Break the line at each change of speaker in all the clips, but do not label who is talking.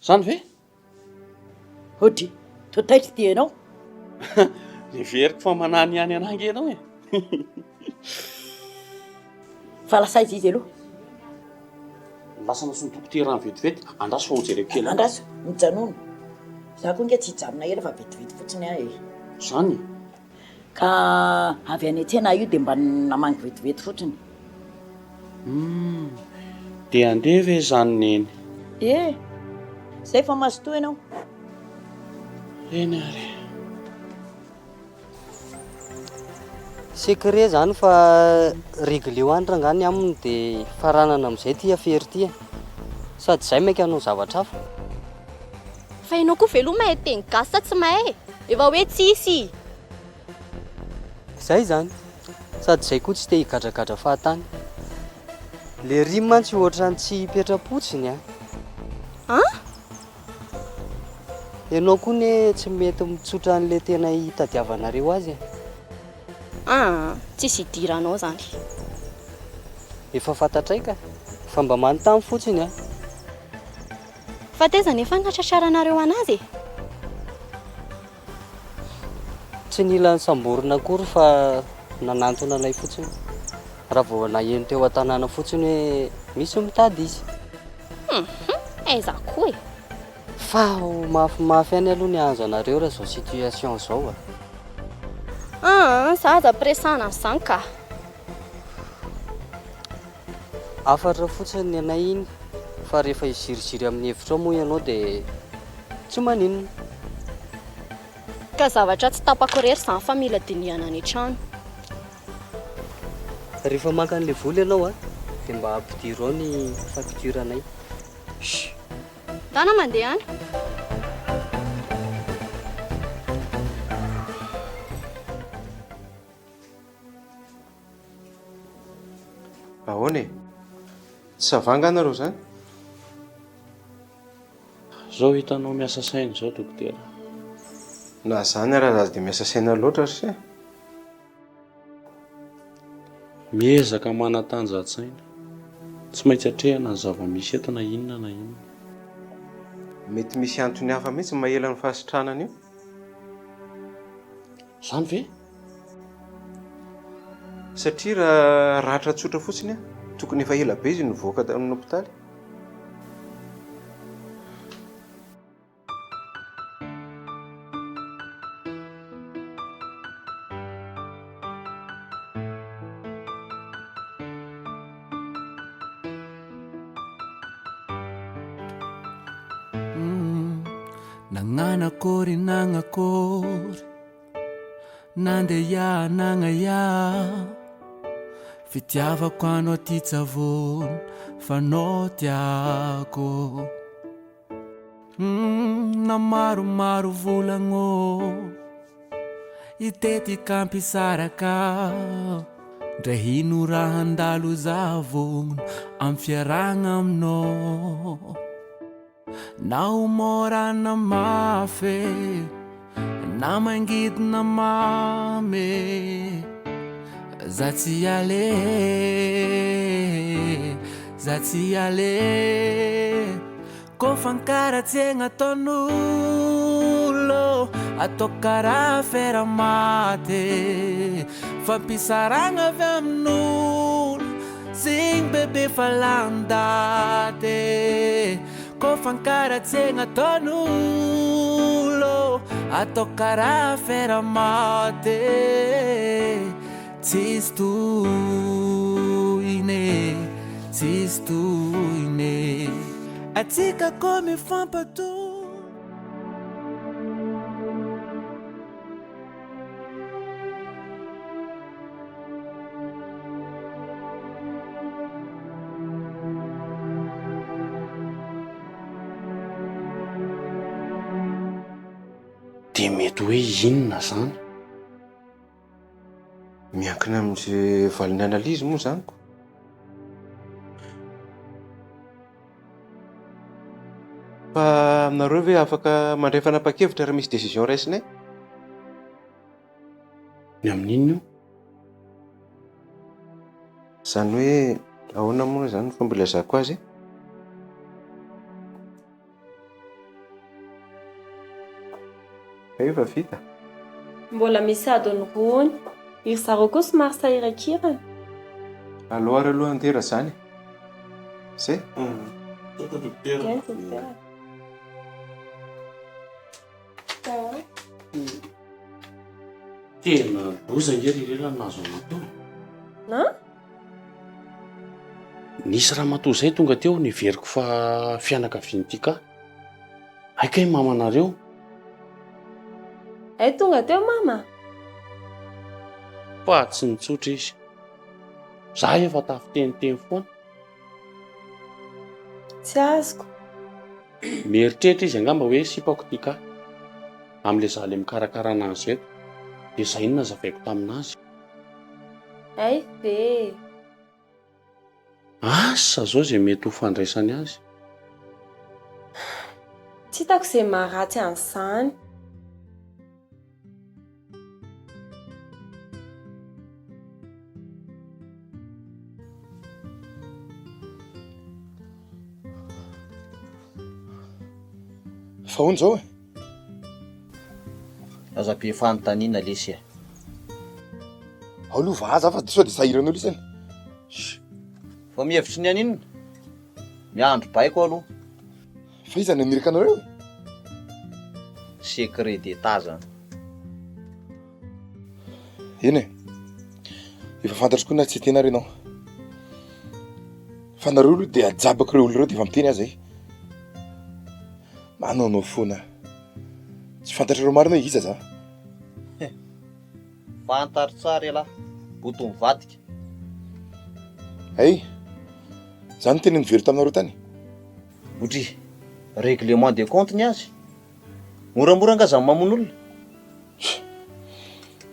Zany ve?
Odry, toa taitra ity ianao.
Heveriko fa manany ihany anah ange ianao e.
Fa lasa aiza izy aloha?
Lasa nantsoin'ny dokotera any vetivety. Andraso fa hojereko kely any.
Andraso, mijanona. Za koa ange tsy hijanona ela fa vetivety fotsiny aho e.
Zany?
Ka avy any an-tsena aho io dia mba namangy vetivety fotsiny.
Humm, dia handeha ve izany Neny?
Ie, zay fa mazotoa ianao.
Eny ary.
Secret zany fa regleo any rangaha ny aminy de faranana amizay ty afera ty e! Sady zay maika hanao zavatra hafa.
Fa ianao koa ve aloha mahay teny gasy sa tsy mahay e? Efa hoe tsisy!
Zay zany! Sady zay koa tsy te higadragadra fahatany. Le ry mantsy ohatran'ny tsy hipetra-potsiny an!
An?
Ianao koa ne tsy mety mitsotra an'le tena hitadiavanareo azy e!
Aa, tsisy idiranao zany.
Efa fantatray ka! Fa mba manontany fotsiny an!
Fa taiza nefa no natratraranareo anazy e?
Tsy nila nisamborina akory fa nanantona anay fotsiny. Raha vao naheno teo an-tanàna fotsiny hoe misy mitady izy.
Hum, aiza koa e!
Fa ho mafimafy ihany aloha ny hahazo anareo raha izao situation izao a!
Aa, za aza ampiresahana an'izany ka!
Hafatra fotsiny ny anay iny fa rehefa hiziriziry amin'ny hevitrao moa ianao dia tsy maninona.
Ka zavatra tsy tapako irery izany fa mila dinihana any an-trano.
Rehefa maka an'ilay vola ianao dia mba ampidiro ao ny facture anay.
Shh! Ndana mandeha any.
Ahoana e? Tsy ça va angaha nareo zany?
Zao hitanao miasa saina zao dokotera.
Na zany ara aza dia miasa saina loatra ry se.
Miezaka manatanjahan-tsaina. Tsy maintsy atrehina ny zava-misy eto na inona na inona.
Mety misy antony hafa mihitsy maha ela ny fahasitranana io.
Zany ve?
Satria raha ratra tsotra fotsiny an, tokony efa ela be izy no nivoaka tamin'ny hopitaly.
Nagnanakory nagnakory Nandeha nagnaia Fitiavako anao ty tsavony fa nao tiako Na maromaro volagno Hitety ka hampisaraka Ndre ino raha handalo za vognono Amy fiarahagna aminao Na ho mora na mafy Na mangidy na mamy Za tsy ale Za tsy ale Kôfa ankaratsiagna ataon'olo Atao karaha afera maty Fampisarahagna avy amin'olo Zegny bebe fa lany daty Kôfa ankaratsiagna ataon'olo Atao karaha afera maty Tsisy tohiny e, tsisy tohiny e. Atsika koa mifampatoky.
Dia mety hoe inona izany?
Miankina amin'izay valin'ny analyse moa izany ko. Fa aminareo ve afaka mandray fanapahan-kevitra raha misy décision raisinay?
Ny amin'inona io?
Izany hoe ahoana moa izany ny fomba ilazako azy e? Efa vita.
Mbola misy adiny roa ony. Iry zareo koa somary sahirankirana.
Aleo ary aloha handeha raha izany e. Zay?
Misaotra dokotera.
Eny dokotera.
Tena loza ange ry Lela ny nahazo anao teo e.
An?
Nisy ramatoa izay tonga teo neveriko fa fianakavian'i Tika. Hay kay mamanareo.
Hay tonga teo mama?
Fa tsy nitsotra izy. Za efa tafiteniteny foana.
Tsy azoko.
Mieritreritra izy angamba hoe sipako Tika. Amin'ilay za le mikarakara anazy eto. Dia zay no nazavaiko taminazy.
Hay ve e.
Asa zao izay mety ho fandraisany azy.
Tsy hitako izay maharatsy an'izany.
Fa ahoana izao e?
Aza be fanontaniana lesy e.
Ao aloha vaza fa sao dia sahirana eo lesy.
Fa mihevitry ny haninona? Miandry baiko aloha.
Fa iza no haniraka anareo e?
Secret d'état zany.
Eny e. Efa fantatro koa na tsy tena ary ianao. Fa nareo aloha dia ajabako ireo olona ireo dia efa miteny aho zay. Manaonao foana. Tsy fantatrareo marina hoe iza za.
Fantaro tsara ialahy, boto mivadika.
Hay! Za no tena nivery taminareo tany.
Botry, règlement de compte ny azy. Moramora angaha zany mamono olona?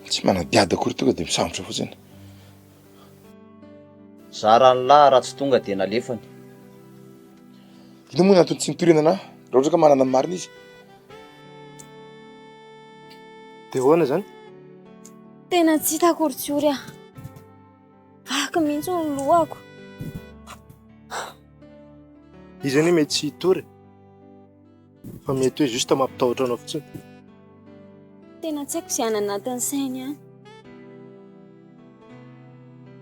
Tsy manadihady akory tonga dia misambotra fotsiny.
Zaran'lah raha tsy tonga dia nalefany.
Inona moa ny antony tsy nitoriana anah raha ohatra ka manana ny marina izy?
Dia ahoana izany?
Tena tsy hitako ry Tsiory a! Vaky mihitsy ny lohako.
Izy anie mety tsy hitory e! Fa mety hoe juste mampitahotra anao fotsiny.
Tena tsy haiko izay any anatin'ny sainy any.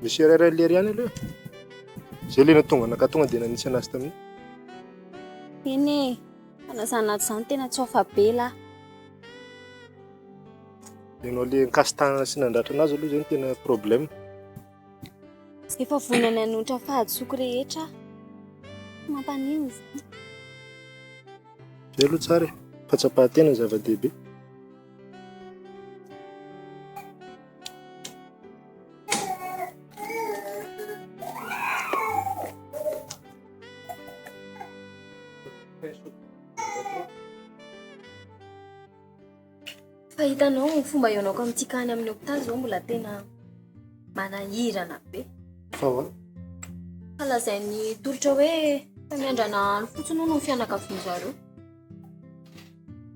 Misy erreur lery ihany aloha e. Zay le nahatonga anakahy tonga dia nanitsy anazy tamin'iny.
Eny e, fa na izany na tsy izany tena tsy afa-be lahy.
Ianao le nikasi-tanana sy nandratra anazy aloha zay no tena problème.
Efa vonona ny hanohitra ny fahadisoako rehetra aho. Tsy mampaninona izany.
Zay aloha tsara e. Fahatsapan-tena no zava-dehibe.
Fa hitanao ny fomba hihaonako amin'i Tika any amin'ny hopitaly izao mbola tena manahirana be.
Fa ahoana?
Fa lazain'ny tolotra hoe fa miandrana any fotsiny hono ny fianakavian-dry zareo.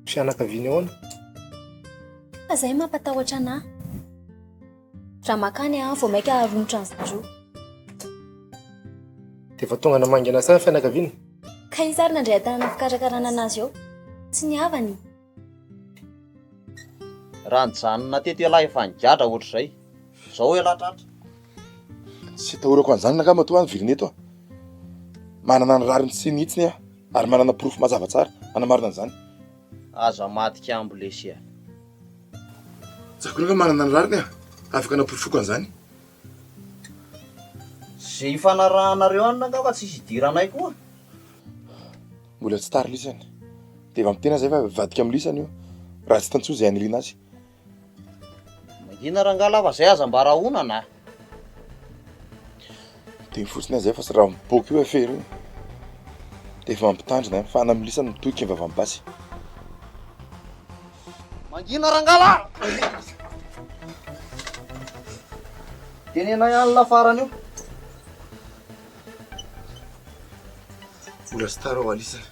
Fianakaviany ahoana?
Fa izay mampatahotra anà. Raha mankany aho vao mainka haromotra an-dry zareo.
Dia efa tonga namangy anazy tany ny fianakaviany?
Ka iza ary nandray an-tanana ny fikarakarana anazy eo? Tsy ny havany?
Raha nijanona teto ialahy efa nigadra ohatr'izay. Zao ialahy tratra.
Tsy atahorako an'izany angaha matoa aho niverina eto a. Manana ny rariny sy ny hitsiny aho ary manana porofo mazava tsara hanamarina an'izany.
Aza madika ambo lesy a.
Za koa nefa manana ny rariny a. Afaka anaporofoko an'izany.
Ze ifanarahanareo any angamba tsisy idiranay koa.
Mbola tsy tara lisany. Dia efa miteny aho zay fa mivadika amin'ny lisany io. Raha tsy hitany intsony izay haniliana azy.
Mangina rangahy lava zay aza mba rahonana a.
Miteny fotsiny aho zay fa tsy raha mipoaka io afera io. Dia efa mampitandrina fa any amin'ny lisany mitohy kay vavan'ny basy.
Mangina rangahy la! Tenenay alina farany io.
Mbola tsy tara ho alisany.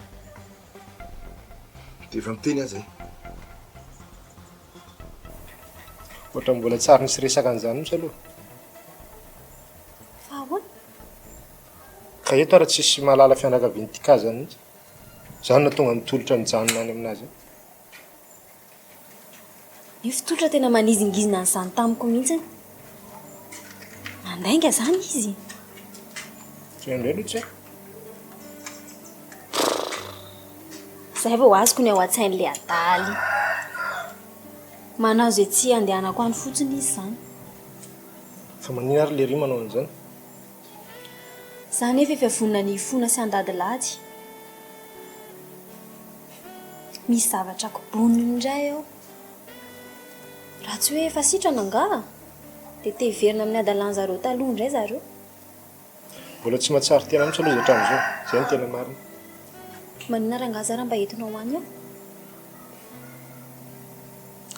Dia efa miteny aho zay.
Ohatran'ny mbola tsy ary nisy resaka an'izany mihitsy aloha.
Fa ahoana?
Ka eto ary tsisy mahalala fianakavian'i Tika zany mihitsy. Zany no nahatonga ny tolotra nijanona any aminazy any.
Nefa tolotra tena manizingizina an'izany tamiko mihitsy. Mandainga izany izy.
Izay indray aloha tsy haiko.
Izay vao azoko ny ao an-tsain'ilay adala iny. Manao izay tsy handehanako any fotsiny izy izany.
Fa maninona ary lery manao an'izany?
Za anefa efa vonona ny hifona sy handadilady. Misy zavatra koboniny indray ao. Raha tsy hoe efa sitrana angaha dia te hiverina amin'ny hadalan-zareo taloha indray zareo.
Mbola tsy mahatsiaro tena mihitsy aloha izy hatramin'izao. Izay no tena marina.
Maninona rangaha za raha mba entinao ho any aho?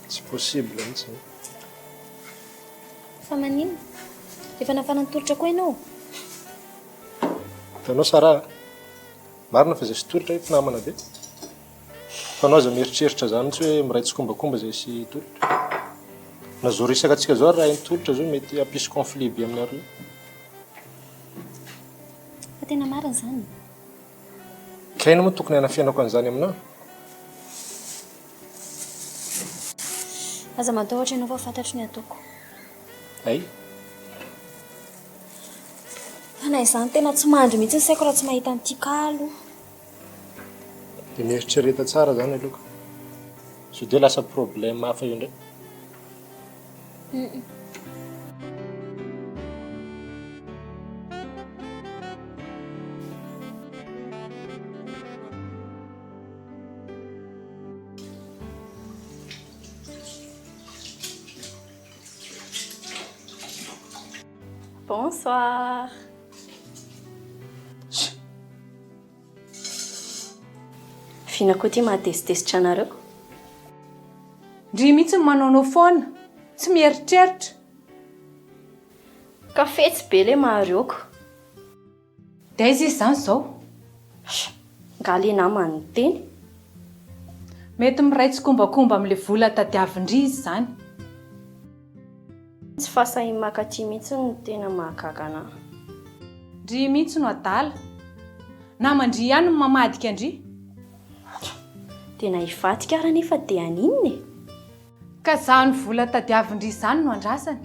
Tsy possible mihitsy izany.
Fa maninona? Efa nafana ny tolotra koa ianao?
Hitanao Sarah a! Marina fa izay sy tolotra hoe mpinamana be. Fa anao aza mieritreritra izany mihitsy hoe miray tsikombakomba izay sy tolotra. Na izao resaka antsika izao ary raha hain'i tolotra izao mety hampisy conflit be aminareo.
Fa tena marina izany e!
Ka inona moa tokony hanafenako an'izany aminao?
Aza matahotra ianao fa fantatro ny ataoko.
Hay.
Fa na izany tena tsy mandry mihitsy ny saiko raha tsy mahita an'ity cas aloha.
Dia mieritrereta tsara izany aloha ka. Sao dia lasa problème hafa eo indray.
Hum. Bonsoir. F'inona koa ity mahatezitezitra anareo?
Ndry mihitsy no manaonao foana, tsy mieritreritra.
Ka fetsy be le Mario-ko.
Dia aiza izy izany izao?
Nga le namany niteny?
Mety miray tsikombakomba amin'ilay vola tadiavin-dry izy izany.
Tsy fahasahiany maka aty mihitsy no tena mahagaga anah.
Ndry mihitsy no adala. Naman-dry ihany no mamadika an-dry.
Tena hivadika ary anefa dia haninona e?
Ka zany vola tadiavin-dry izany no andrasany.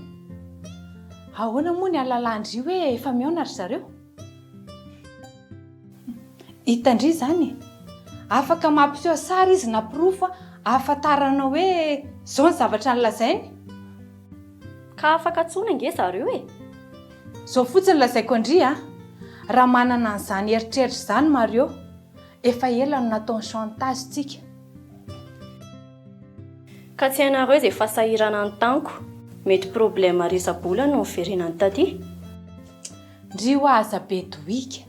Ahoana moa ny ahalalan-dry hoe efa mihaona ry zareo? Hitan-dry izany e! Afaka mampiseho sary izy na porofo ahafantarana hoe izao ny zavatra nolazainy.
Ka afaka antsoina ange zareo e!
Izao fotsiny lazaiko an-dry a! Raha manana an'izany eritreritra izany Mario, efa ela no nataony chantage tsika.
Ka tsy hainareo izay fahasahiranany tamiko, mety problème resa-bola no niverenany taty.
Ndry hoa aza be dohika.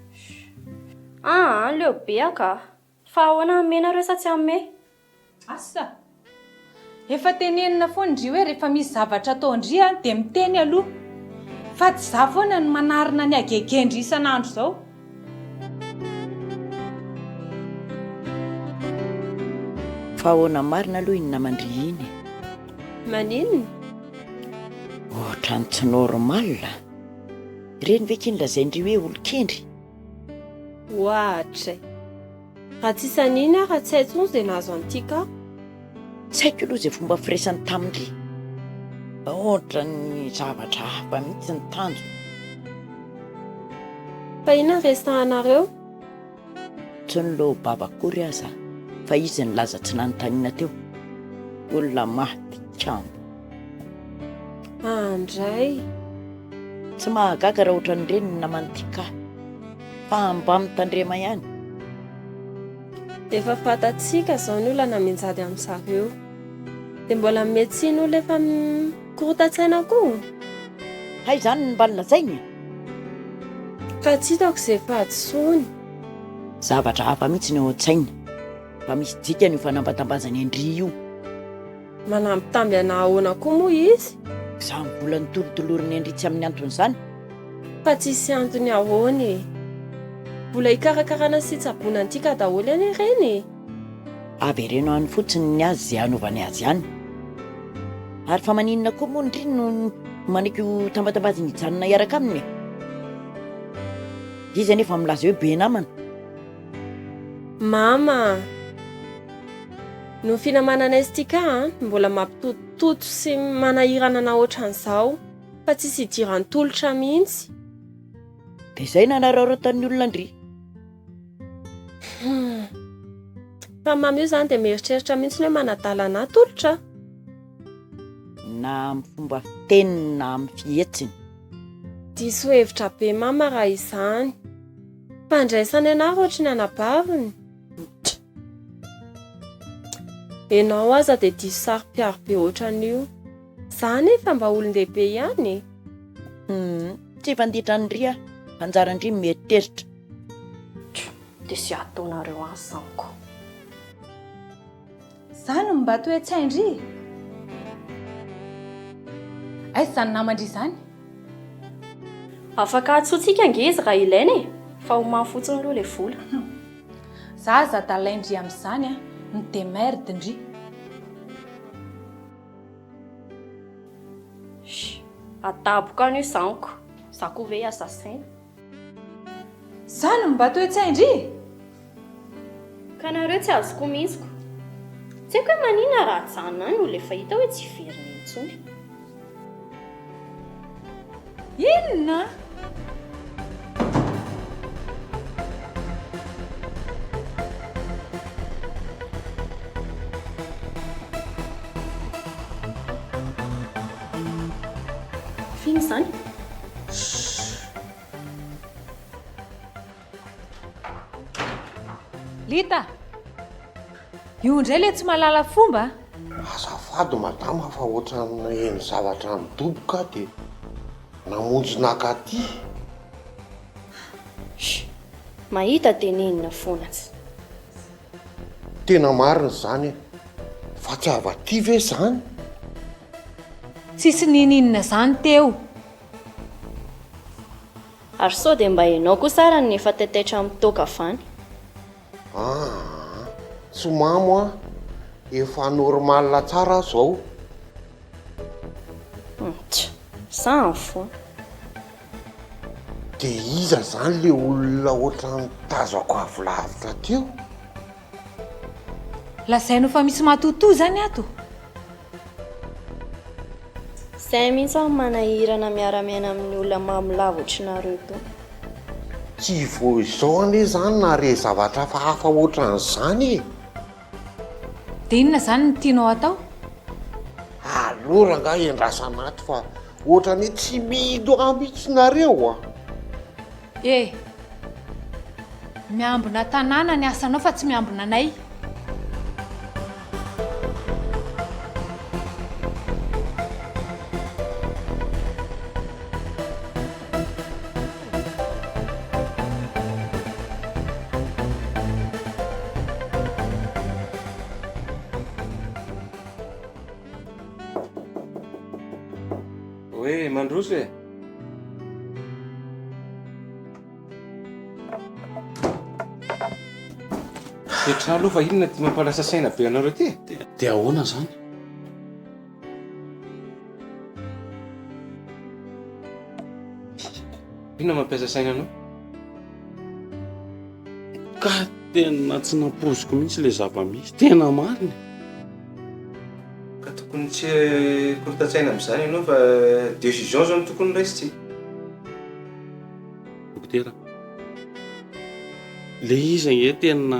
Aa leo be aho ka! Fa ahoana hanome nareo sa tsy hanome?
Asa! Efa tenenina foana ndry hoe rehefa misy zavatra ataon-dry dia miteny aloha. Fa tsy za foana no manarina ny hagegen-dry isan'andro izao.
Fa ahoana marina aloha iny naman-dry iny e?
Maninona?
Ohatran'ny tsy normal. Ireny ve ky ny lazain-dry hoe olon-kendry?
Ohatray. Raha tsisy an'iny aho raha tsy hay intsony izay nahazo an'ity ka.
Tsy haiko aloha izay fomba firesany tamin-dry. Fa ohatran'ny zavatra hafa mihitsy ny tanjony.
Fa inona ny resahanareo?
Tsy niloa-bava akory aza fa izy nilaza tsy nanontaniana teo. Olona maty kambo.
Andray.
Tsy mahagaga raha ohatran'ireny ny naman'i Tika. Fa mba mitandrema ihany.
Efa fantatsika izao ny olana mianjady amin zareo. Dia mbola manome tsiny olona efa mikorontan-tsaina koa?
Hay izany no mba nolazainy e!
Fa tsy hitako izay fahadisoany.
Zavatra hafa mihitsy ny ao an-tsaina. Fa misy dikany io fanambatambazany an-dry io.
Manambitamby anà ahoana koa moa izy?
Izany vola notolotoloriny an-dry tsy amin'ny antony izany?
Fa tsisy antony ahoana e? Vola hikarakarana sy hitsaboana an'ity daholo anie ireny e!
Avereno any fotsiny ny azy izay hanaovany azy any. Ary fa maninona koa moa ndry no manaiky ho tambatambaziny hijanona hiaraka aminy e? Izy anefa milaza hoe be namana.
Mama a! Noho ny finamananay sy Tika an, mbola mampitotototo sy manahirana anah ohatran'izao, fa tsisy idiran'ny tolotra mihitsy.
Dia izay nanararaotan'ny olona an-dry.
Hum. Fa Mamy io izany dia mieritreritra mihitsy hoe manadala anah tolotra?
Na amin'ny fomba fiteniny na amin'ny fihetsiny.
Diso hevitra be Mama raha izany. Fandraisany anah ohatry ny anabaviny. Enao aza dia diso saro-piaro be ohatran'io. Za anefa mba olon-dehibe ihany e.
Hum, tsy fanditra an-dry aho, anjaran-dry ny mieritreritra.
Dia izay ataonareo any izany ko.
Zany no mba toe-tsain-dry e! Aiza izany naman-dry izany?
Afaka antsointsika ange izy raha ilaina e! Fa omano fotsiny aloha ilay vola.
Za aza adalain-dry amin'izany a! Mi-demerde ndry.
Shh! Adaboka any io izany ko! Za koa ve hiasa saina?
Zany no mba toe-tsain-dry e!
Ka nareo tsy azoko mihitsy ko. Tsy haiko hoe maninona raha ajanona any olona efa hita hoe tsy hiverina intsony.
Inona?
F'inona izany?
Lita! Io indray ilay tsy mahalala fomba a!
Azafady madama fa ohatran'ny naheno zavatra nidoboka aho dia namonjy naka aty.
Shh! Mahita tenenina foana tsy.
Tena marina izany e! Fa tsy avy aty ve izany?
Tsisy ninininona izany teo.
Ary sao dia mba ianao kosa ara no efa taitaitra amin'ny toaka avy any?
Aa, tsy mamo aho, efa normal tsara aho zao.
Tch, samy foana.
Dia iza zany le olona ohatran'ny tazako avy lavitra teo?
Lazainao fa misy matotoa izany ato?
Zay mihitsy aho manahirana miara-miaina amin'ny olona mamo lava ohatrinareo itony.
Tsy vao izao anie zany nahare zavatra hafahafa ohatran'izany e!
Dia inona izany no tianao atao?
Aleo rangahy endrasana ato fa ohatran'ny hoe tsy mino ahy mihitsy nareo a!
E! Miambina tanàna ny asanao fa tsy miambina anay.
Hoe mandroso e! Petraho aloha fa inona ity mampalasa saina be anareo ity e?
Dia ahoana izany?
Inona mampiasa saina anao?
Ka tena tsy nampoiziko mihitsy ilay zava-misy. Tena marina e!
Ka tokony tsy hikorontan-tsaina amin'izany ianao fa décision izao no tokony raisintsika.
Dokotera, ilay izy ange tena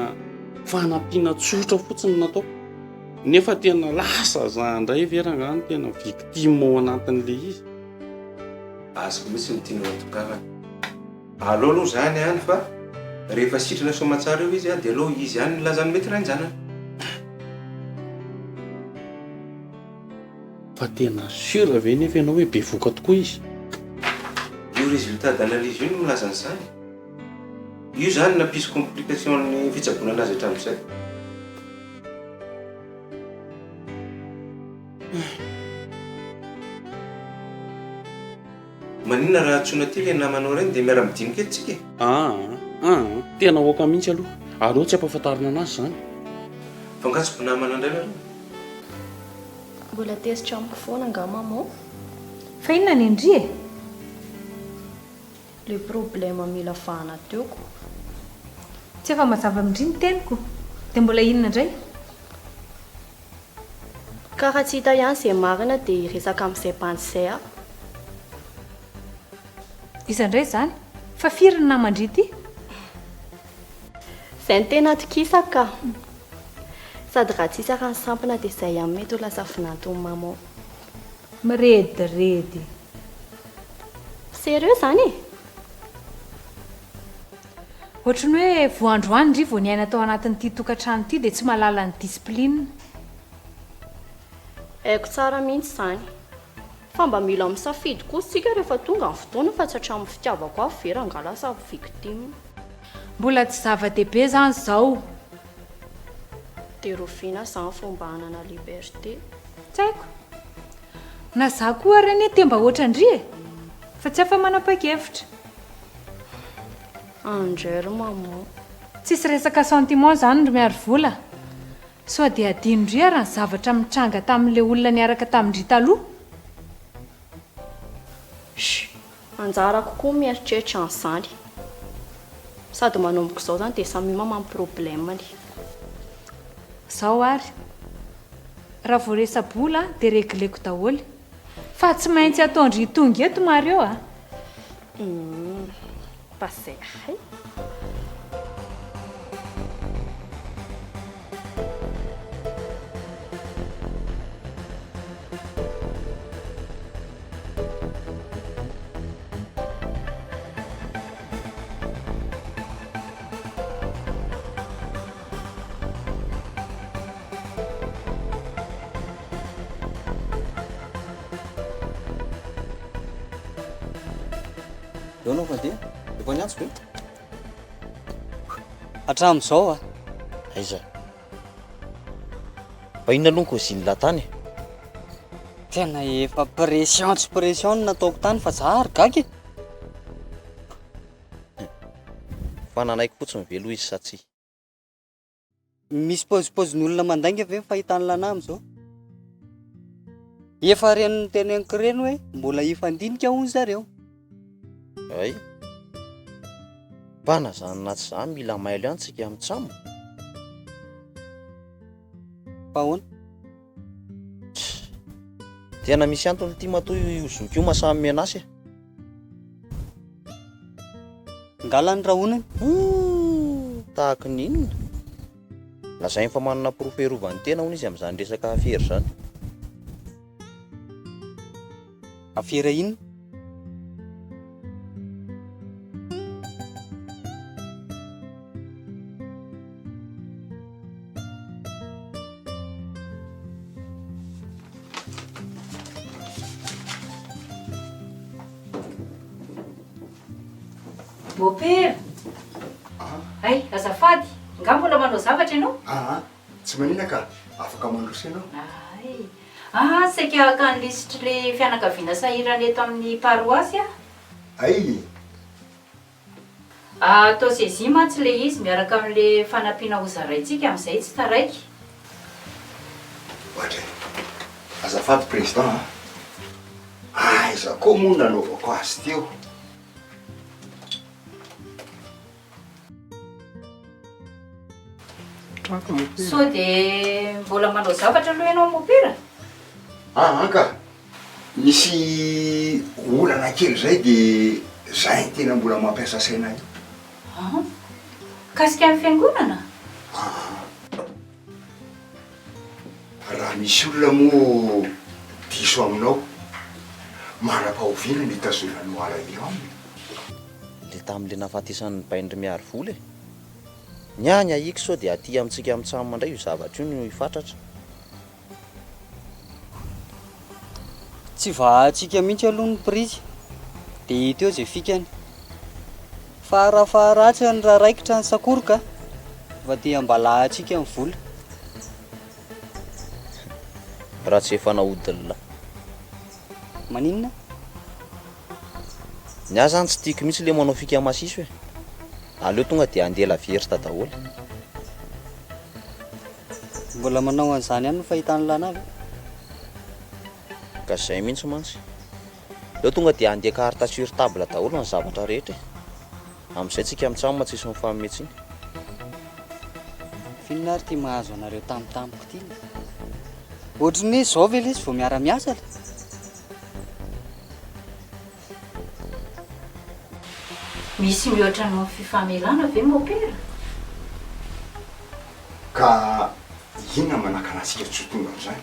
fanampiana tsotra fotsiny no nataoko. Nefa tena lasa za indray ve rangahy no tena victime ao anatin'ilay izy?
Azoko mihitsy ny tianao hatongavana. Aleo aloha izany any fa rehefa sitrana soamatsara eo izy dia aleo izy ihany milaza ny mety rain-janany.
Fa tena sûr ve nefa ianao hoe bevoka tokoa izy?
Io résultat d'analyse io no milaza an'izany. Io izany nampisy complication ny fitsaboana anazy hatramin'izay. Maninona raha antsoina aty ilay namanao ireny dia miara-midinika eto tsika e?
Aa aa tena aoka mihitsy aloha. Aleo tsy ampahafantarina anazy izany.
Fa nga tsy mpinamana indray nareo?
Mbola tezitra amiko foana angaha maman?
Fa inona ny ndry e?
Le problème mila vahana teo ko.
Tsy efa mazava amin-dry ny teniko? Dia mbola inona indray?
Ka raha tsy hita ihany izay marina dia hiresaka amin'izay bandy izay aho.
Iza indray izany? Fa firy ny naman-dry ity?
Izay no tena atokisako ka. Sady raha tsisy ary ny sampona dia izay ihany mety ho lasa vinanton'i maman.
Mirediredy.
Sérieux izany e?
Ohatry ny hoe vao androany ndry vao niaina tao anatin'ity tokantrano ity dia tsy mahalala ny discipline.
Haiko tsara mihitsy izany. Fa mba mila misafidy kosa isika rehefa tonga ny fotoana fa tsy hatramin'ny fitiavako avy ve rangahy lasa victime.
Mbola tsy zava-dehibe izany izao.
Dia roviana izany vao mba hanana liberté?
Tsy haiko. Na za koa ary anie te mba ohatran-dry e! Fa tsy afa-manapa-kevitra.
Andray ry maman.
Tsisy resaka sentiment zany ry Miarivola. Sao dia adinondry ary ny zavatra mitranga tamin'ilay olona niaraka tamin-dry taloha?
Shh! Anjarako koa mieritreritra an'izany. Sady manomboka izao izany dia samia mamaha ny problème-ny.
Zao ary. Raha vao resa-bola dia regleko daholo. Fa tsy maintsy ataon-dry tonga eto Mario a!
Humm. Passer hay.
Eo anao mandeha? Efa niantso ve?
Hatramin'izao ah.
Aiza? Fa inona aloha ny cause-n'la tany e?
Tena efa pression tsy pression no nataoko tany fa za ary gaga e.
Fa nanaiky fotsiny ve aloha izy sa tsia?
Misy paozipaozin'olona mandainga ve ny fahitan'i Lana amin'izao? Efa reny noteneniko ireny hoe mbola hifandinika hono zareo.
Hay. Fa na zany na tsy zany mila mailo ihany tsika amin'ny tsam.
Fa ahoana?
Tena misy antony ity matoa io zoky io maha samy menace e.
Ngala ny rahonany.
Hum, tahaky ny inona? Lazainy fa manana porofo hiarovany tena hono izy amin'izany resaka afera izany.
Afera inona?
Mopera! Hay, azafady, nga mbola manao zavatra ianao?
Aa, tsy manina ka, afaka mandroso ianao.
Hay. Aa, saika haka ny lisitr'ilay fianakaviana sahirana eto amin'ny paroasy aho.
Hay!
Atao saisie mantsy ilay izy miaraka amin'ilay fanampiana hozaraintsika amin'izay tsy taraiky.
Ohatry e! Azafady président a! Aiza koa moa nanaovako azy teo?
Sao dia mbola manao zavatra aloha ianao mopera?
Aa ka! Misy olana kely izay dia zay no tena mbola mampiasa saina ahy.
An! Mikasika ny fiangonana?
Aa. Raha misy olona moa diso aminao, manam-pahoviana ny hitazonanao alahelo aminy?
Le tamin'le nahafatesan'ny bain'ry Miarivola e! Ny ahy ny ahiako sao dia aty amintsika mitsam indray io zavatra io no hifatratra.
Tsy vahantsika mihitsy aloha ny prizy dia hita eo izay fikany. Farafaharatsiny raha raikitra ny sakoroka fa dia ambalahantsika ny vola.
Raha tsy efa nahodin'la.
Maninona?
Ny ahy zany tsy tiako mihitsy le manao fika masiso e! Aleo tonga dia andeha la vierge daholo.
Mbola manao an'izany ihany no fahitan'i Lana ve?
Ka zay mihitsy mantsy. Aleo tonga dia andeha carte sur table daholo ny zavatra rehetra e! Amin'izay tsika mitsam tsisy mifanome tsiny.
F'inona ary ity mahazo anareo tampotampoka ity? Ohatry ny hoe izao ve lesy vao miara-miasa le?
Misy mihoatra noho ny fifamelana ve mopera?
Ka inona manakana antsika tsy ho tonga amin'izany?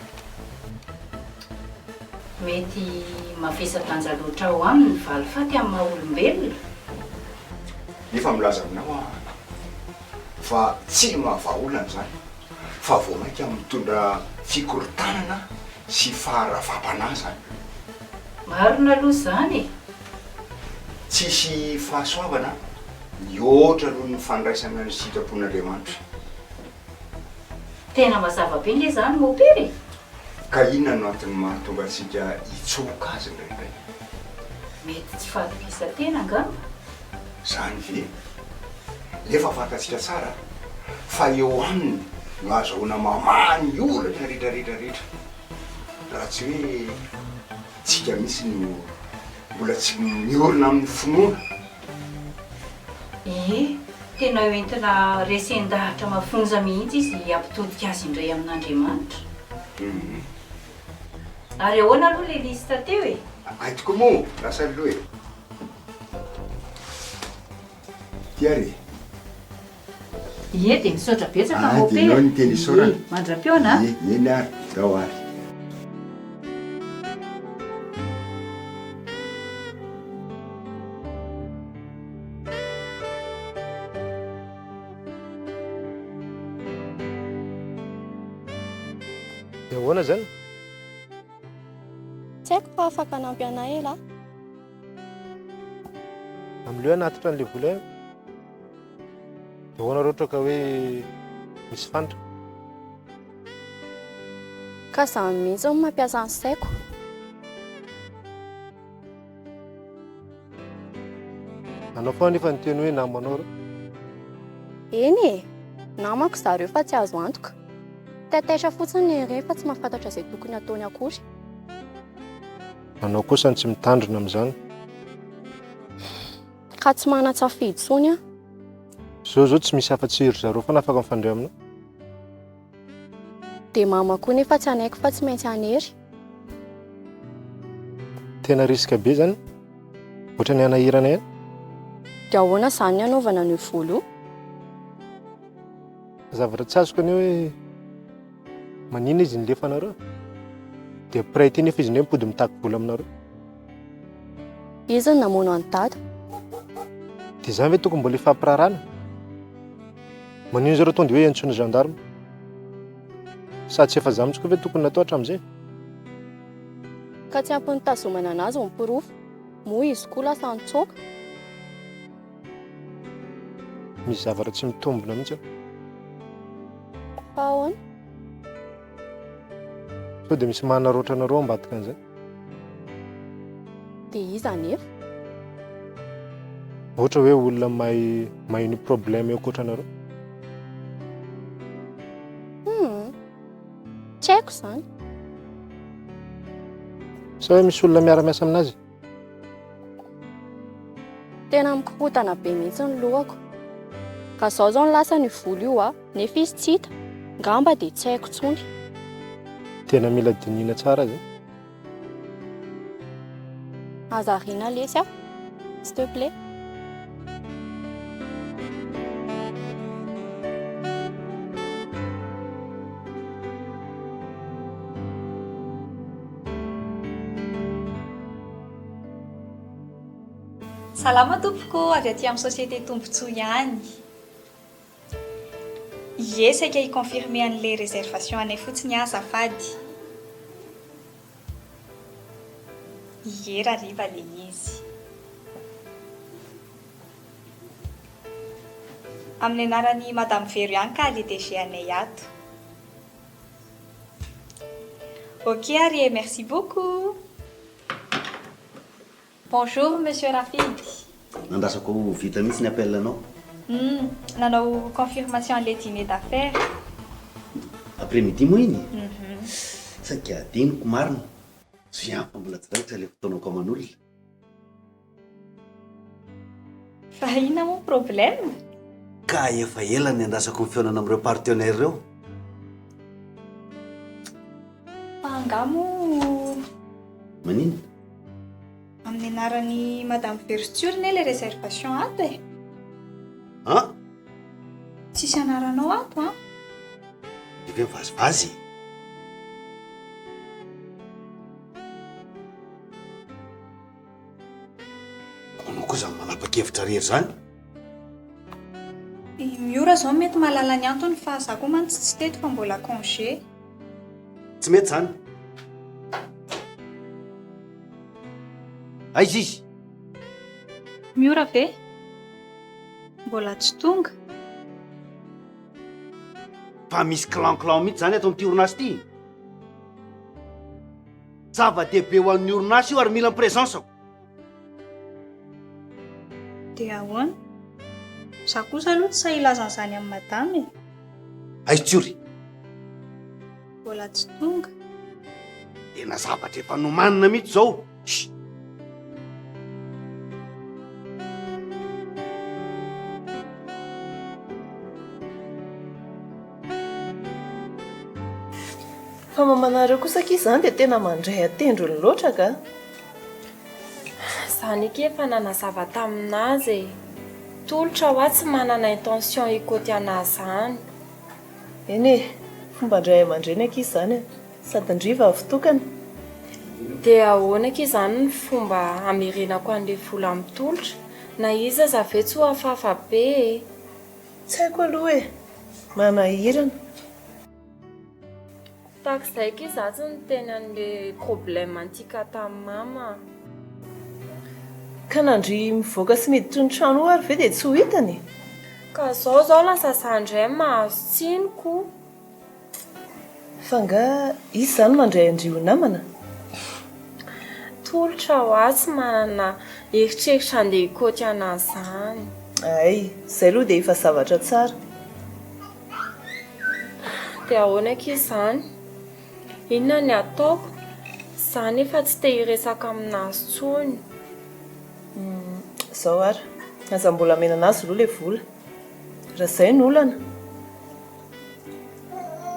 Mety mavesa-danja loatra ao aminy ny valifaty amin'ny maha olombelona.
Nefa milaza aminao aho fa tsy mahavaha olana izany fa vao mainka mitondra fikorontanana sy faharavam-panahy izany.
Marina aloha izany e!
Tsisy fahasoavana mihoatra noho ny fandraisana ny sitrapon'Andriamanitra.
Tena mazava be nge izany mopera e!
Ka inona no antony mahatonga antsika hitsoka azy indraindray?
Mety tsy fahatokisan-tena angamba?
Izany ve? Nefa fantatsika tsara fa eo aminy no ahazahoana mamaha ny olana rehetra rehetra rehetra. Raha tsy hoe tsika mihitsy no mbola tsy miorina amin'ny finoana.
Ie, tena eo entina resen-dahatra mafonja mihitsy izy hampitodika azy indray amin'Andriamanitra. Ary ahoana aloha ilay liste teo e?
Hay tokoa moa, lasa aloha e. Ty ary e.
Ie, dia misaotra betsaka
Ah, dia ianao no tena isaorana.
Ie, mandra-pihaona a.
Ie, eny ary, ndao ary.
Dia ahoana izany?
Tsy haiko fa afaka hanampy anay elah.
Amin'ilay hoe hanatitra an'ilay vola io, dia ahoana raha ohatra ka hoe misy fandrika?
Ka za mihitsy no mampiasa ny saiko.
Anao foana nefa niteny hoe namanao ireo.
Eny e! Namako zareo fa tsy azo antoka. Taitaitra fotsiny ireny fa tsy mahafantatra izay tokony hataony akory.
Anao kosa no tsy mitandrina amin'izany.
Ka tsy manan-tsafidy intsony aho.
Zao zao tsy misy afa-tsy ry zareo foana afaka mifandray aminao.
Dia mama koa nefa tsy hanaiky fa tsy maintsy hanery.
Tena risque be zany. Ohatran'ny hanahirana ihany.
Dia ahoana izany ny hanaovana an'io vola io?
Zavatra tsy azoko anie hoe maninona izy nilefa anareo? Dia mpiray ity nefa izy indray mipody mitaky vola aminareo.
Izy no namono an'i Dada.
Dia izany ve tokony mbola hifampiraharahana? Maninona zareo tonga dia hoe iantsoina gendarme? Sady tsy efa za mihitsy koa ve tokony natao hatramin'izay?
Ka tsy ampy nitazomana anazy ny porofo, moa izy koa lasa nitsoaka.
Misy zavatra tsy mitombina mihitsy ao.
Fa ahoana?
Sao dia misy manaraotra anareo ambadika an'izay?
Dia iza anefa?
Ohatra hoe olona mahay mahay ny problème eo ankoatra anareo.
Hum, tsy haiko izany.
Sa hoe misy olona miara-miasa aminazy?
Tena mikorontana be mihitsy ny lohako. Ka zao zao no lasany io vola io a, nefa izy tsy hita. Ngamba dia tsy haiko intsony.
Tena mila dinihina tsara zay.
Aza ariana lesy a. S'il te plaît.
Salama tompoko, avy aty amin'ny société Tombontsoa ihany. Ie, saika hi-confirmer an'ilay réservation anay fotsiny aho azafady. Ie, rahariva ilay izy. Amin'ny anaran'i Madame Vero ihany ka le DG anay ato. Ok ary e, merci beaucoup. Bonjour Monsieur Rafidy.
Nandrasako ho vita mihitsy ny appel anao.
Hum, nanao confirmation an'ilay dîner d'affaires.
Après midi moa iny?
Mhm.
Saika adinoko marina. Zia fa mbola tsy raikitra ilay fotoanako aman'olona.
Fa inona moa ny problème?
Ka efa ela niandrasako ny fihaonana amin'ireo partenaires ireo.
Fa angaha moa.
Maninona?
Amin'ny anaran'i Madame Verture ne ilay réservation ato e.
An?
Tsisy anaranao ato an.
Dia ve mivazivazy e? Anao koa izany manapa-kevitra rery izany?
I Miora izao mety mahalala ny antony fa za koa mantsy tsy teto fa mbola congé.
Tsy mety izany. Aiza izy?
Miora ve? Mbola tsy tonga.
Fa misy clan clan mihitsy izany ato amin'ity orinasa ity? Zava-dehibe ho an'ny orinasa io ary mila ny présence-ko.
Dia ahoana? Za kosa aloha tsy sahy hilaza an'izany amin'i madama e.
Aiza Tsiory?
Mbola tsy tonga.
Tena zavatra efa nomanina mihitsy izao. Chut.
Fa mamanareo kosa akia izany dia tena mandray an-tendrony loatra ka!
Zany akia efa nanazava taminazy e! Tolotra hoa tsy manana intention hikoty anazy zany.
Eny e! Fomban-dray aman-dreny akia izany e! Sady ndry vavy tokana.
Dia ahoana akia izany ny fomba hamerenako an'ilay vola amin'ny tolotra? Na izy aza ve tsy ho hafahafa be e!
Tsy haiko aloha e! Manahirana.
Tahak'izay akia za tsy niteny an'le problème antika tamin'i mama a.
Ka na ndry mivoaka sy miditry ny trano io ary ve dia tsy ho hitany e?
Ka zao zao lasa za ndray mahazo tsiny ko.
Fa nga izy izany mandray an-dry ho namana?
Tolotra hoa tsy manana eritreritra andeha hikaoty anazy zany.
Hay, izay aloha dia efa zavatra tsara.
Dia ahoana akia izany? Inona ny ataoko? Za nefa tsy te hiresaka aminazy tsony.
Humm, izao ary, aza mbola amena anazy aloha ilay vola. Raha izay no olana.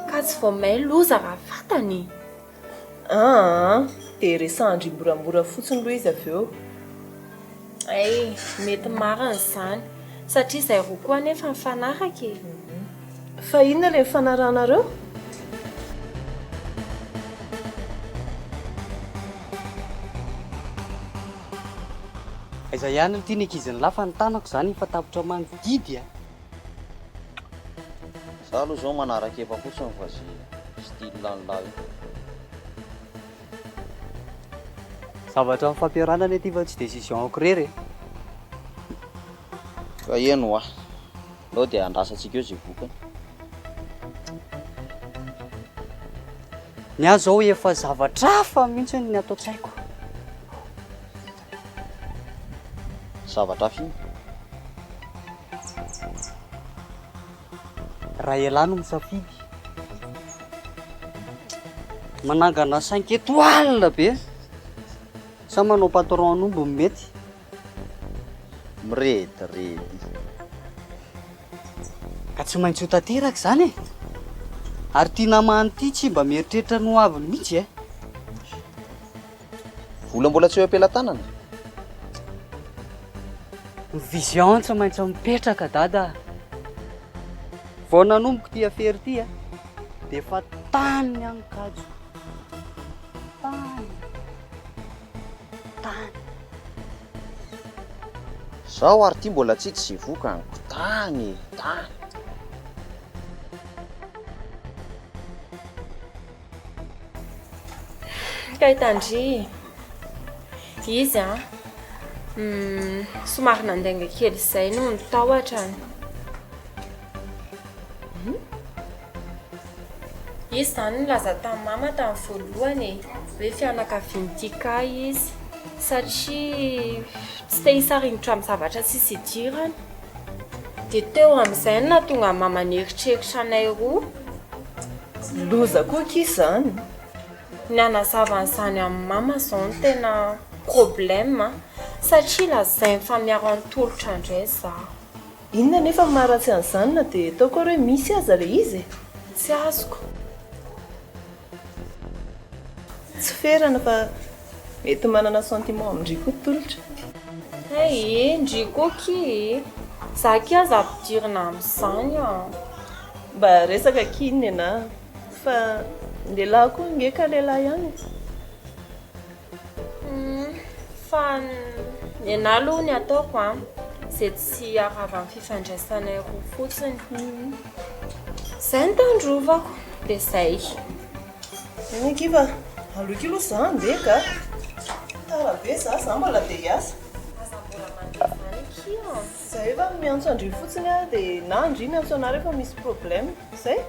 Ka tsy vao may loza raha fantany e!
Aa! Dia resahan-dry moramora fotsiny aloha izy avy eo.
Hay, mety marina izany. Satria izay roa koa anefa nifanaraka e!
Fa inona ilay nifanarahanareo?
Aiza ihany ity ny ankizin'lah fa ny tanako izany efa tapitra mangidy a!
Za aloha zao manara-kefa fotsiny fa ze style an'lah io.
Zavatra nifampiarahana anie ity fa tsy décision-ko irery e.
Ka eny hoa. Aleo dia andrasantsika eo ze vokany.
Ny ahy zao efa zavatra hafa mihitsy ny ato an-tsaiko.
Zavatra hafa inona?
Raha ialahy no misafidy. Manangana cinq étoiles be sa manao patron an'omby no mety?
Mirediredy.
Ka tsy maintsy ho tanteraka izany e! Ary ity namana ity tsy mba mieritreritra ny ho aviny mihitsy e!
Vola mbola tsy eo am-pelatanana?
Ny vision tsy maintsy mipetraka dada a! Vao nanomboka ity afera ity a, dia efa tany ny ankajo. Tany. Tany.
Zao ary ty mbola tsy hita ze vokany ko tany e, tany.
Kay Tandry, izy an, somary nandainga kely izay noho ny tahotrany. Izy izany nilaza tamin'i mama tamin'ny voalohany e, hoe fianakavian'i Tika izy, satria tsy te hisaringotra amin'ny zavatra tsisy idirany. Dia teo amin'izay no nahatonga an'i mama nieritreritra anay roa.
Loza koa akia izany.
Ny hanazava an'izany amin'i mama izao no tena problème satria lazainy fa miaro an'i Tolotra indray izaho.
Inona anefa no maharatsy an'izany na dia ataoko ary hoe misy aza ilay izy e?
Tsy azoko.
Tsy ferana fa mety manana sentiment amin-dry koa Tolotra.
Hay e, ndry koa akia e! Za akia aza ampidirina amin'izany an!
Mba resaka akia ny anah fa ny lehilahy koa ange ka lehilahy ihany e!
Humm fa ny anah aloha ny ataoko an, izay tsy haharava ny fifandraisanay roa fotsiny. Izay no tandrovako, dia izay.
Eny akia fa aleo akia aloha za handeha ka. Tara be za, za mbola handeha hiasa.
Aza mbola mandeha izany akia an.
Za efa miantso an-dry fotsiny aho dia na an-dry miantso anah rehefa misy problème. Zay?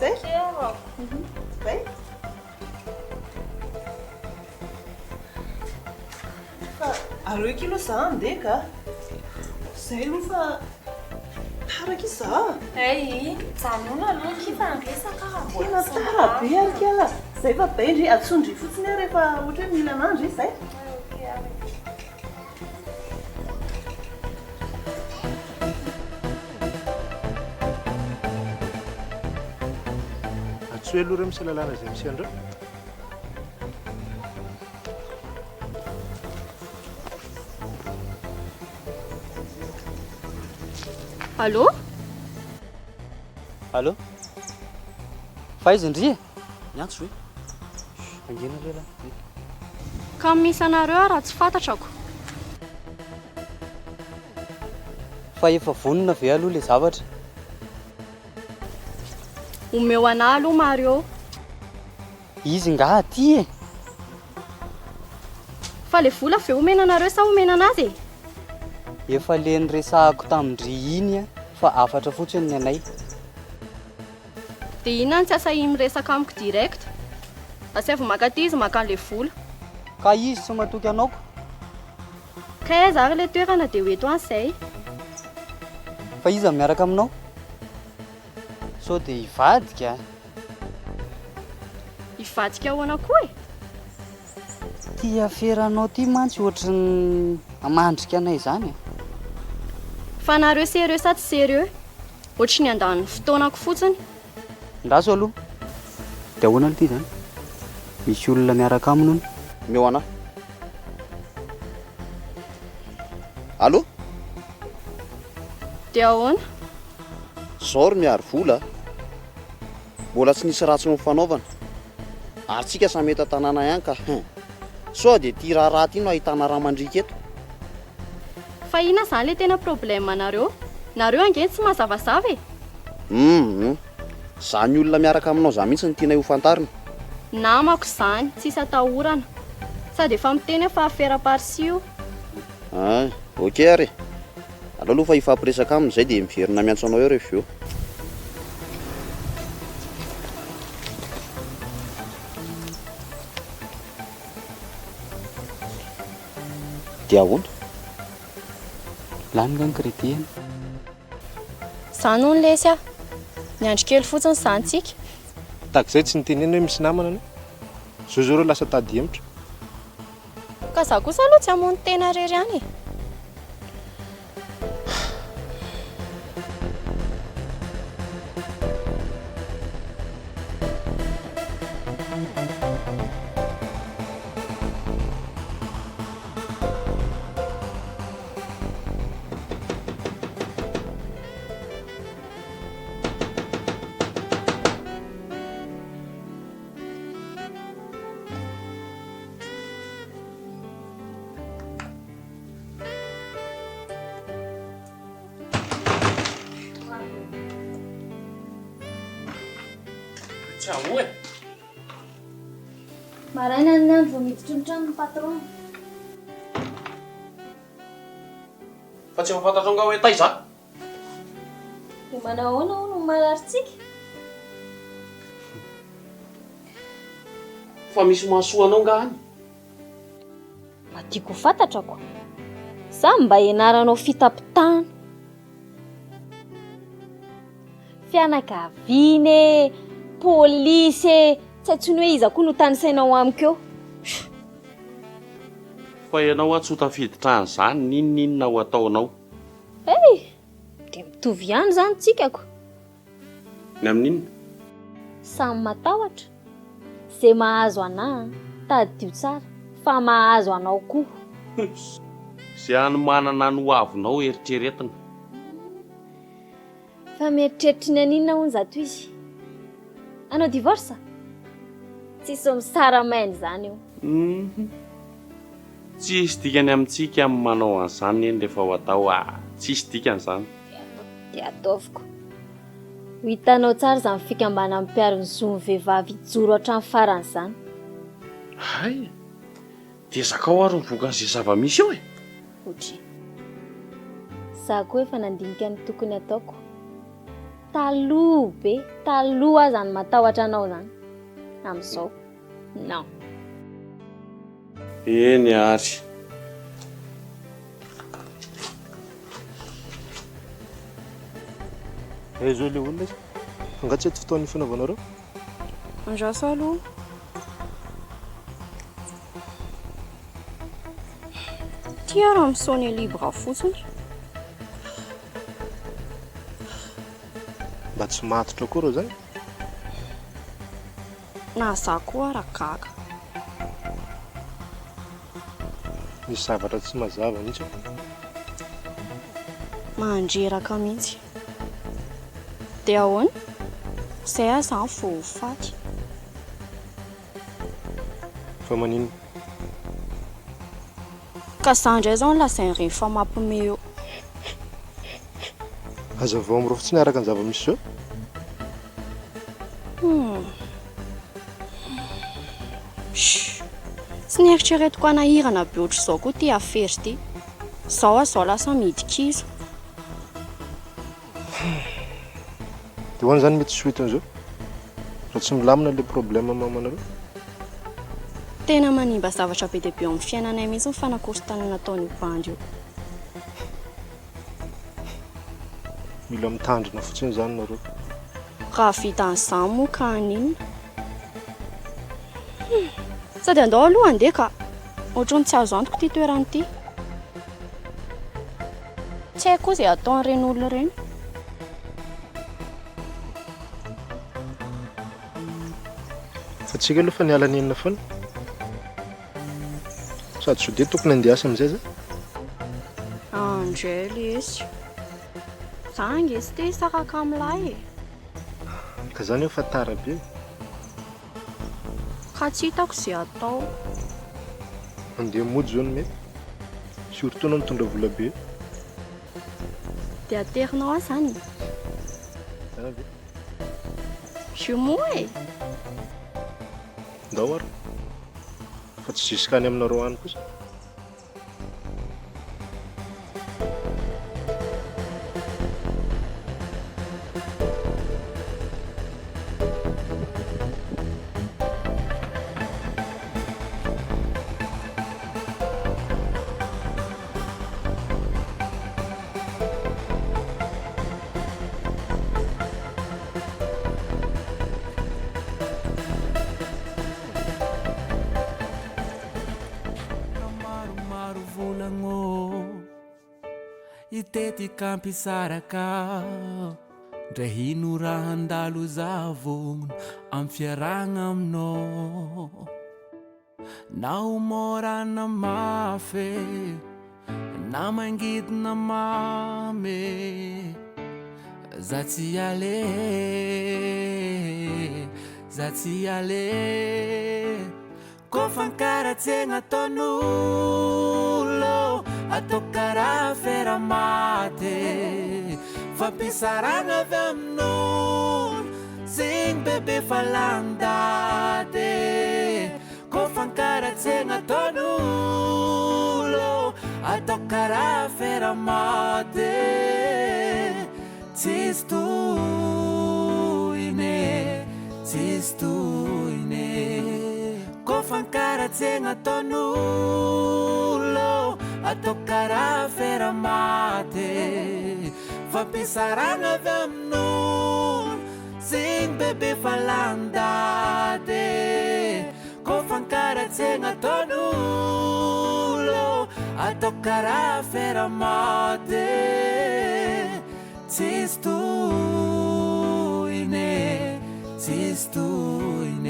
Zay?
Ok arako.
Zay? Fa aleo akia aloha za handeha ka. Zay aloha fa tara akia za.
Hey, mijanona aloha akia fa ny resaka raha mbola
Tena
tsy
tara be ary kia. Zay fa be ndry, antsoy ndry fotsiny aho rehefa ohatra hoe mila anah ndry, zay?
Ok ary.
Antsoy aloha ireo misy lalàna izay misy an'ireo.
Allô?
Allô? Fa aiza ndry e? Miantso ve? Mangina lehilahy.
Ka misy anareo aho raha tsy fantatrako.
Fa efa vonona ve aloha le zavatra?
Omeo anah aloha Mario.
Izy nga aty e?
Fa le vola ve omena anareo sa omena anazy e?
Efa le niresahako tamin-dry iny fa hafatra fotsiny ny anay.
Dia inona no tsy asahiany miresaka amiko direct? Asaivo maka aty izy maka an'ilay vola.
Ka izy tsy matoky anao ko.
Kay aiza ary ilay toerana dia ho eto any izay.
Fa iza no miaraka aminao? Sao dia hivadika?
Hivadika ahoana koa e?
Ty aferanao ty mantsy ohatry ny hamandrika anay izany e.
Fa nareo sérieux sa tsy sérieux? Ohatry ny handany ny fotoanako fotsiny.
Andraso aloha. Dia ahoana aloha ty izany? Misy olona miaraka aminy hono.
Omeo anah. Allô?
Dia ahoana?
Zao ry Miarivola a! Mbola tsy nisy ratsy nifanaovana. Ary tsika samy eto an-tanàna ihany ka hein. Sao dia ity raharaha ity no ahitana rà mandriaka eto?
Fa inona izany ilay tena problème nareo? Nareo ange no tsy mazavazava e!
Hum. Izany olona miaraka aminao izany mihitsy no tianay ho fantarina.
Namako izany, tsisy atahorana. Sady efa miteny aho fa affaire par-ci io.
Ah, ok ary e. Aleo aloha fa hifampiresaka aminy izay dia miverina miantso anao eo rehefa avy eo. Dia ahoana?
Lany nga ny crédit an?
Zany hono lesy ah! Miandry kely fotsiny zany tsika.
Takizay tsy nitenenina hoe misy namana anie. Zao zao reo lasa tady hemotra.
Ka za kosa aloha tsy hamono tena rery ihany e!
Tsy ahoa e!
Maraina ny andro vao miditra ny trano ny patron.
Fa tsy efa fantatrao nga hoe taiza aho?
Dia manao ahoana hono ny mararintsika?
Fa misy mahasoa anao nga any?
Mba tiako ho fantatra ko. Sa mba ianaranao fitapitahana? Fianakaviana e, polisy e, tsy hay tsony hoe iza koa no tanisainao amiko eo.
Fa ianao hoa tsy ho tafiditra an'izany n'inon'inona ho ataonao.
Hey! Dia mitovy ihany izany tsika ko.
Ny amin'inona?
Samy matahotra. Ze mahazo anah an, tadidio tsara fa mahazo anao koa.
Ze hanomanana ny ho avinao eritreretina.
Fa mieritreritry ny haninona hono zato izy? Hanao divorce? Tsisy misara maina izany eo.
Hum. Tsisy dikany amintsika ny manao an'izany eny rehefa ho atao ah. Tsisy dikany izany.
Dia ataoviko. Ho hitanao tsara izany fikambanan'ny mpiaro ny zon'ny vehivavy hijoro hatramin'ny farany izany.
Hay! Dia zakao ary ny vokan'izay zava-misy eo e!
Ohatry. Za koa efa nandinika ny tokony ataoko. Taloha be, taloha aza ny matahotra anao izany. Amin'izao. Non.
Eny ary.
Aiza zao ilay olona izy? Angaha tsy eto fotoan'ny fanaovanareo?
Andraso aloha. Ty ary mi-sonner libre fotsiny.
Mba tsy matotra koa reo zany?
Na za koa ara gaga.
Misy zavatra tsy mazava mihitsy ao.
Mandreraka mihitsy. Dia ahoana? Izay aho izany vao ho faty.
Fa maninona?
Ka za indray izao no lazain'ireny fa mampime eo.
Hazavao amin'ireo fotsiny araka ny zava-misy izao.
Hum. Shh. Tsy nieritreretiko hanahirana be ohatr'izao koa ity afera ity. Izao aho izao lasa midi-kizo.
Dia ahoana izany mety suite-n'izao? Raha tsy milamina ilay problème mamanareo?
Tena manimba zavatra be dia be eo amin'ny fiainanay mihitsy ny fanakorontanana ataon'io bandy io.
Mila mitandrina fotsiny izany nareo.
Raha vita an'izany moa ka haninona? Hum. Sady andao aloha handeha ka. Ohatran'ny tsy azo antoka ity toerana ity. Tsy haiko koa izay ataon'ireny olona ireny.
Fa tsika aloha fa niala nenina foana. Sady sao dia tokony handeha asa amin'izay za.
Andray lesy. Za ange tsy te hisaraka amin'lahy e.
Ka zany eo fa tara be.
Ka tsy hitako izay atao.
Andeha mody zao no mety. Surtout anao mitondra vola be.
Dia aterinao ahy zany e.
Zany ve?
Jumeaux e!
Ndao ary. Fa tsy jusqu'à any aminareo any kosa.
Maromaro volagno Hitetika hampisaraka Ndre hino raha handalo za vogno Am fiarahagna aminao Na ho mora na mafy Na mangidy na mamy Za tsy ale Za tsy ale Ko fankaratsiagna ataon'olo Atao karaha afera maty Fampisarahagna avy amin'olo Zegny bebe fa lany daty Ko fankaratsiagna ataon'olo Atao karaha afera maty Tsisy tohiny e, tsisy tohiny e Ko fankaratsiagna ataon'olo Atao karaha afera maty Fampisarahagna avy amin'olo Zegny bebe fa lany daty Ko fankaratsiagna ataon'olo Atao karaha afera maty Tsisy tohiny e, tsisy tohiny e.